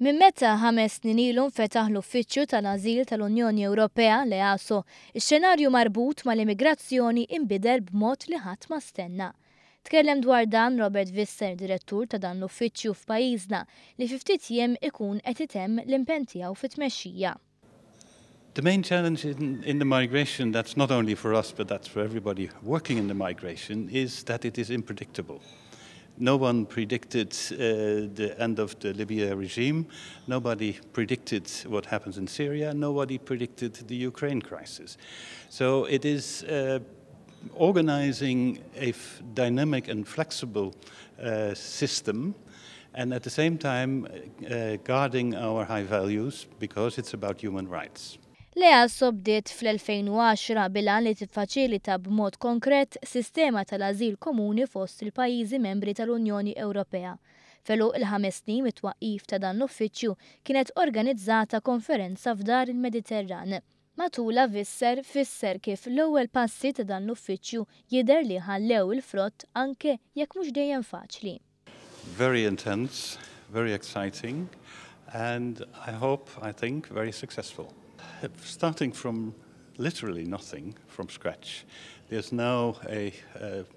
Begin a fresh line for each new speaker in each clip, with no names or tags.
Minn meta 5 snin ilu nfetaħ l-Uffiċċju tal-Ażil tal-Unjoni Ewropea, l-EASO, ix-xenarju marbut mal-immigrazzjoni inbidel b'mod li ħadd ma stenna. Tkellem dwar dan Robert Visser, direttur ta' dan l-uffiċċju f'pajjiżna, li fi ftit jiem ikun qed itemm l-impenn tiegħu fit-tmexxija.
The main challenge in the migration, that's not only for us, but that's for everybody working in the migration, is that it is unpredictable. No one predicted the end of the Libya regime. Nobody predicted what happens in Syria. Nobody predicted the Ukraine crisis. So it is organizing a dynamic and flexible system and at the same time guarding our high values, because it's about human rights.
L-EASO bdiet fl-2010 bil-għan li tiffaċilita b'mod konkret sistema tal-ażil komuni fost il-pajjiżi membri tal-Unjoni Ewropea. F'għeluq il-5 snin mit-twaqqif ta' dan l-uffiċċju kienet organizzata konferenza f'Dar il-Mediterran. Matulha Visser fisser kif l-ewwel passi ta' dan l-uffiċċju jidher li ħallew il-frott, anke jekk mhux dejjem faċli.
Very intense, very exciting, and I hope, I think, very successful. Starting from literally nothing, from scratch, there's now a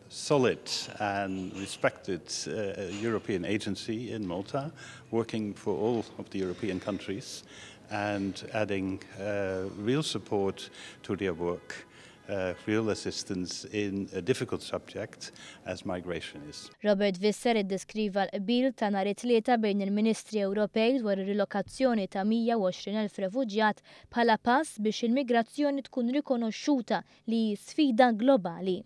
solid and respected European agency in Malta working for all of the European countries and adding real support to their work, real assistance in a difficult subject as migration is.
Robert Visser iddeskriva l-qbil ta' nhar it-Tlieta bejn il-Ministri Ewropej dwar ir-rilokazzjoni ta' 120,000 refuġjat bħala pass biex il-migrazzjoni tkun rikonoxxuta li sfida globali.